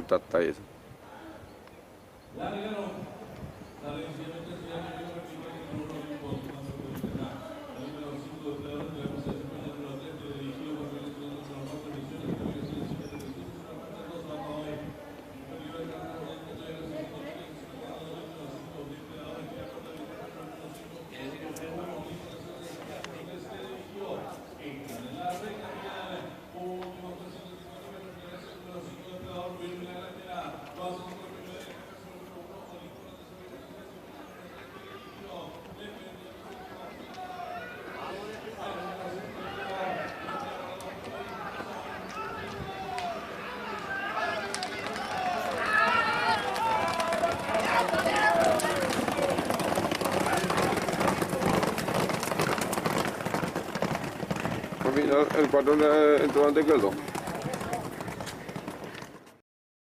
Tata y eso. Al final el 4 le entró antes que el 2.